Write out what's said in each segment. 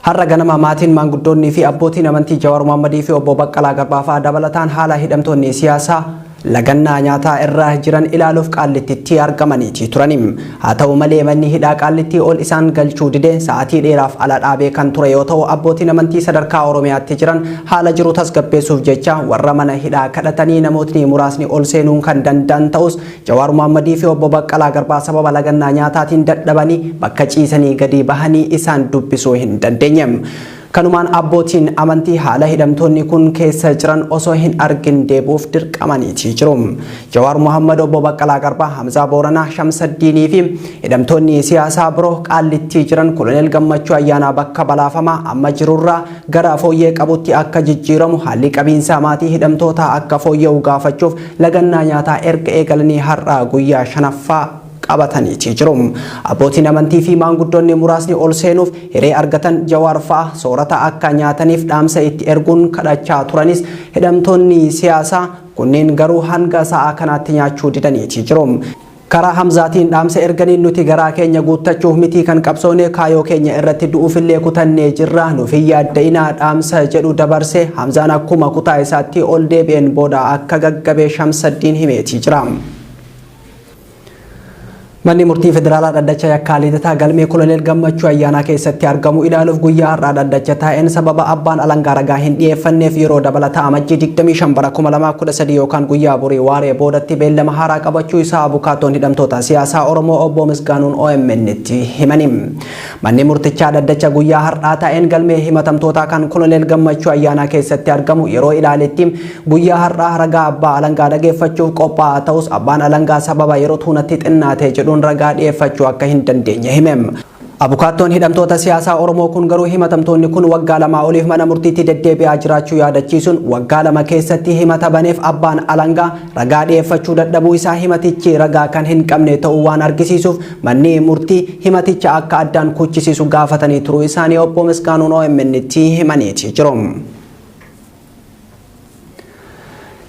Har'a ganama maatiin maanguddoonnii fi abbootiin amantii Jawaar Mohammadii fi obbo Baqqalaa Garbaa fa'aa dabalataan haala hidhamtoonni siyaasaa lagannaa nyaataa irra jiran ilaaluuf Qaallittitti argamaniiti turani. Haa ta'u malee manni hidhaa Qaallittii ol isaan galchuu didee sa'aatii dheeraaf ala dhaabee kan ture yoo ta'u abbootiin amantii sadarkaa Oromiyaatti jiran haala jiru tasgabbeessuuf jecha warra mana hidhaa kadhatanii namootni muraasni ol seenuun kan danda'an ta'us Jawaar Mohammadii fi obbo Baqqalaa Garbaa sababa lagannaa nyaataatiin dadhabanii bakka ciisanii gadi bahanii isaan dubbisuu hin dandeenye. Kanumaan abbootiin amantii haala hidhamtoonni kun keessa jiran osoo hin argin deebi'uuf dirqamaniiti jiru. Jawaar Mohammad, obbo Baqqalaa Garbaa, Hamzaa Booranaa, Shamsaddiinii fi hidhamtoonni siyaasaa biroo Qaallittii jiran Koloneel Gammachuu Ayyaanaa bakka balaafamaa amma jirurraa gara fooyyee qabutti akka jijjiiramu haalli qabiinsa maatii hidhamtootaa akka fooyya'u gaafachuuf lagannaa nyaataa erga eegalanii har'a guyyaa shanaffaa qabataniiti jiru. Abbootiin amantii fi maanguddoonni muraasni ol seenuuf hiree argatan Jawaar fa'a soorata akka nyaataniif dhaamsa itti erguun kadhachaa turanis hidhamtoonni siyaasaa kunneen garuu hanga sa'a kanaatti nyaachuu didaniiti jiru. Karaa Hamzaatiin dhaamsa erganiin nuti garaa keenya guuttachuuf mitii kan qabsoone kaayoo keenya irratti du'uufillee kutannee jirra nuuf hin yaadda'inaa dhaamsa jedhu dabarse Hamzaan akkuma kutaa isaatti ol deebi'een booda akka gaggabee Shamsaddiin himeeti jira. Manni Murtii Federaalaa Dhaddacha Yakkaa Lidataa galmee Koloneel Gammachuu Ayyaanaa keessatti argamu ilaaluuf guyyaa har'aa dhaddacha taa'een sababa abbaan alangaa ragaa hin dhiyeeffanneef yeroo dabalataa Amajjii 25 bara 2013 yookaan guyyaa borii waaree boodatti beellama haaraa qabachuu isaa abukaattoon hidhamtoota siyaasaa Oromoo Obbo Misgaanuun OMN'tti himani. Manni murtichaa dhaddacha guyyaa har'aa taa'een galmee himatamtootaa kan Koloneel Gammachuu Ayyaanaa keessatti argamu yeroo ilaaletti Guyyaa har'aa ragaa abbaa alangaa dhageeffachuuf qophaa'aa ta'us abbaan alangaa sababa yerootu natti xinnaate jedhuun ragaa dhiyeeffachuu akka hin dandeenye hime. Abukaattoon hidhamtoota siyaasaa Oromoo kun garuu himatamtoonni kun waggaa lamaa oliif mana murtiitti deddeebi'aa jiraachuu yaadachiisuun waggaa 2 keessatti himata baneef abbaan alangaa ragaa dhiyeeffachuu dadhabuu isaa himatichi ragaa kan hin qabne ta'uu waan argisiisuuf manni murtii himaticha akka addaan kuchisiisu gaafatanii turuu isaanii Obbo Misgaanuun OMN'tti himaniiti jiru.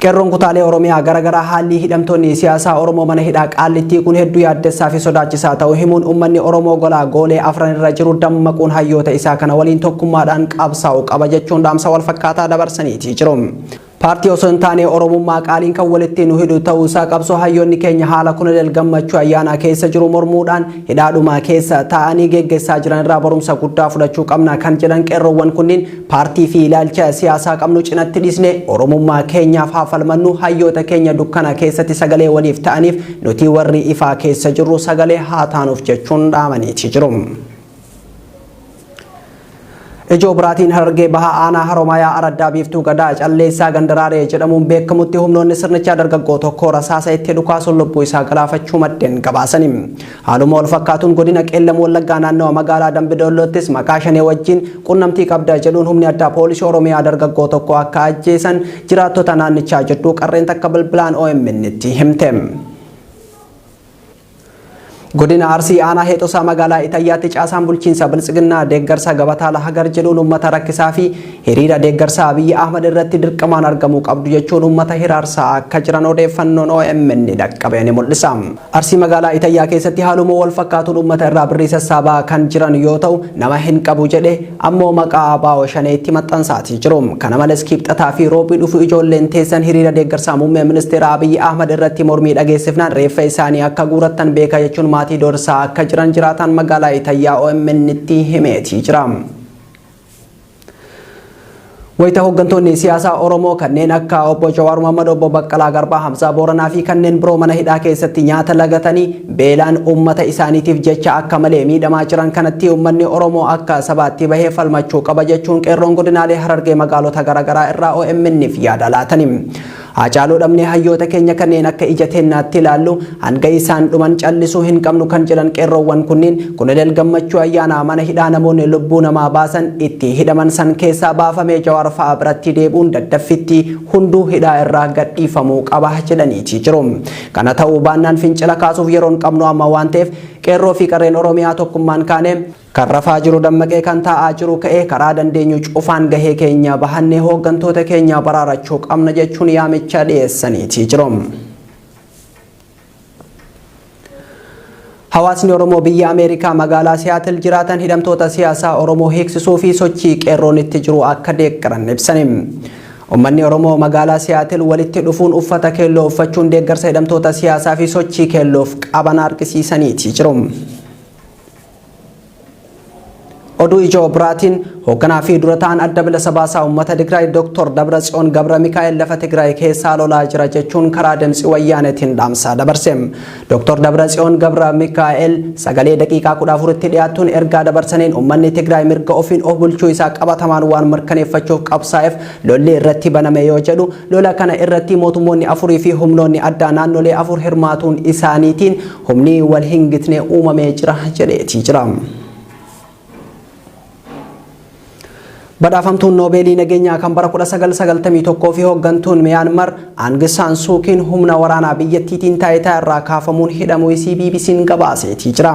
Qeerroon kutaalee Oromiyaa gara garaa haalli hidhamtoonni siyaasaa Oromoo mana hidhaa Qaallittii kun hedduu yaaddessaa fi sodaachisaa ta'uu himuun uummanni Oromoo golaa goolee afran irra jiru dammaquun hayyoota isaa kana waliin tokkummaadhaan qabsaa'u qaba jechuun dhaamsa wal fakkaataa dabarsaniitii jiru. Paartii osoo hin taane Oromummaa qaaliin kan walitti nu hidhu ta'uu isaa qabsoo hayyoonni keenya haala Koloneel Gammachuu Ayyaanaa keessa jiru mormuudhaan hidhaadhuma keessa taa'anii geggessaa jiran irraa barumsa guddaa fudhachuu qabna kan jedhan qeerroowwan kunniin Paartii fi ilaalcha siyaasaa qabnu cinatti dhiisnee Oromummaa keenyaaf haa falmannu, hayyoota keenya dukkana keessatti sagalee waliif ta'aniif nuti warri ifaa keessa jirru sagalee haa taanuuf jechuun dhaamaniiti jiru. Ijoo biraatiin Harargee Bahaa Aanaa Haromaayaa Araddaa Biiftuu Gadaa Calleessaa Gandaraaree jedhamuun beekamutti humnoonni sirnichaa dargaggoo tokko rasaasa itti dhukaasuun lubbuu isaa galaafachuu maddeen gabaasani. Haaluma wal fakkaatuun godina Qeellam Wallaggaa naannawa magaalaa Dambi Doolloottis maqaa Shanee wajjin qunnamtii qabda jedhuun humni addaa poolisii Oromiyaa dargaggoo tokko akka ajjeesan jiraattota naannichaa jidduu qarreen takka bilbilaan OMN'tti himte. Godina Arsii Aanaa Heexosaa magaalaa Itayyaatti caasaan bulchiinsa Biltsiginnaa deeggarsa gabataa lahagar jedhuun uummata rakkisaa fi hiriira deeggarsa Abiyyi Ahmad irratti dirqamaan argamuu qabdu jechuun uummata hiraarsaa akka jiran odeeffannoon OMN dhaqqabe ni mul'isa. Arsii magaalaa Itayyaa keessatti haaluma wal fakkaatuun uummata irraa birrii sassaabaa kan jiran yoo ta'u, nama hin qabu jedhe ammoo maqaa ABO Shaneetti maxxansaatii jiru. Kana malees Kibxataa fi Roobii dhufu ijoolleen teessan hiriira deeggarsaa muummee ministeera Abiyyi Ahmad irratti mormii dhageessifnaan reeffa isaanii akka guurattan beekaa jechuun maatii doorsisaa akka jiran jiraataan magaalaa Itayyaa OMN'tti himeetii jira. Wayita hooggantoonni siyaasaa Oromoo kanneen akka Obbo Jawaar Mohammad, Obbo Baqqalaa Garbaa, Hamzaa Booranaa fi kanneen biroo mana hidhaa keessatti nyaata lagatanii beelaan uummata isaaniitiif jecha akka malee miidhamaa jiran kanatti uummanni Oromoo akka sabaatti bahee falmachuu qaba jechuun qeerroon godinaalee Harargee magaalota garaagaraa irraa OMN'f yaada laatani. Haacaaluu dhabnee hayyoota keenya kanneen akka ija teennaatti ilaallu hanga isaan dhuman callisuu hin qabnu kan jedhan qeerroowwan kunniin Koloneel Gammachuu Ayyaanaa mana hidhaa namoonni lubbuu namaa baasan itti hidhaman san keessaa baafamee Jawaar fa'a biratti deebi'uun daddaffitti hunduu hidhaa irraa gadhiifamuu qaba jedhaniiti jiru. Kana ta'uu baannaan fincila kaasuuf yeroon qabnu amma waan ta'eef qeerroo fi qarreen Oromiyaa tokkummaan kaanee Kan rafaa jiru dammaqee kan taa'aa jiru ka'ee karaa dandeenyu cufaan gahee keenya bahannee hooggantoota keenya baraarachuu qabna jechuun yaamicha dhiyeessaniitii jiru. Hawaasni Oromoo biyya Ameerikaa magaalaa Siyaatil jiraatan hidhamtoota siyaasaa Oromoo hiiksisuu fi sochii qeerroon itti jiru akka deeggaran ibsani. Uummanni Oromoo magaalaa Siyaatil walitti dhufuun uffata keelloo uffachuun deeggarsa hidhamtoota siyaasaa fi sochii keelloof qaban argisiisaniiti jiru. Oduu ijoo biraatiin, hoogganaa fi dura ta'an Adda Bilisa Baasaa Uummata Tigraay Dr. Dabratsiyoon Gabra Mikaa'el lafa Tigraay keessaa lolaa jira jechuun karaa Dimtsi Wayyaaneetiin dhaamsa dabarse. Dr. Dabratsiyoon Gabra Mikaa'el sagalee daqiiqaa 14tti dhiyaattuun ergaa dabarsaniin, uummanni Tigraay mirga ofiin of bulchuu isaa qabatamaan waan mirkaneeffachuuf qabsaa'eef lolli irratti baname yoo jedhu, lola kana irratti mootummoonni afurii fi humnoonni addaa naannolee afur hirmaatuun isaaniitiin humni wal hin gitne uumamee jira jedheetii jira. Badhaafamtuun Noobeelii nageenyaa kan bara 1991 fi hooggantuun Miyaanmar Aung San Suu Kyiin humna waraanaa biyyattiitiin taayitaa irraa kaafamuun hidhamuu isii BBC'n gabaaseetii jira.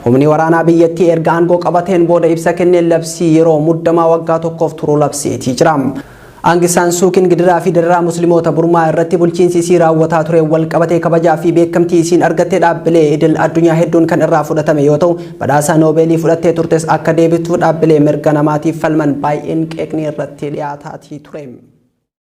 Humni waraanaa biyyattii erga aangoo qabateen booda ibsa kenneen labsii yeroo muddamaa waggaa tokkoof turu labseetii jira. Aung San Suu Kyiin gidiraa fi dararaa Musliimoota Burmaa irratti bulchiinsi isii raawwataa ture wal qabatee kabajaa fi beekamtii isiin argatte dhaabbilee idil addunyaa hedduun kan irraa fudhatame yoo ta'u, badhaasa Noobeelii fudhattee turtes akka deebituuf dhaabbilee mirga namaatiif falman baay'een qeeqni irratti dhiyaataatii ture.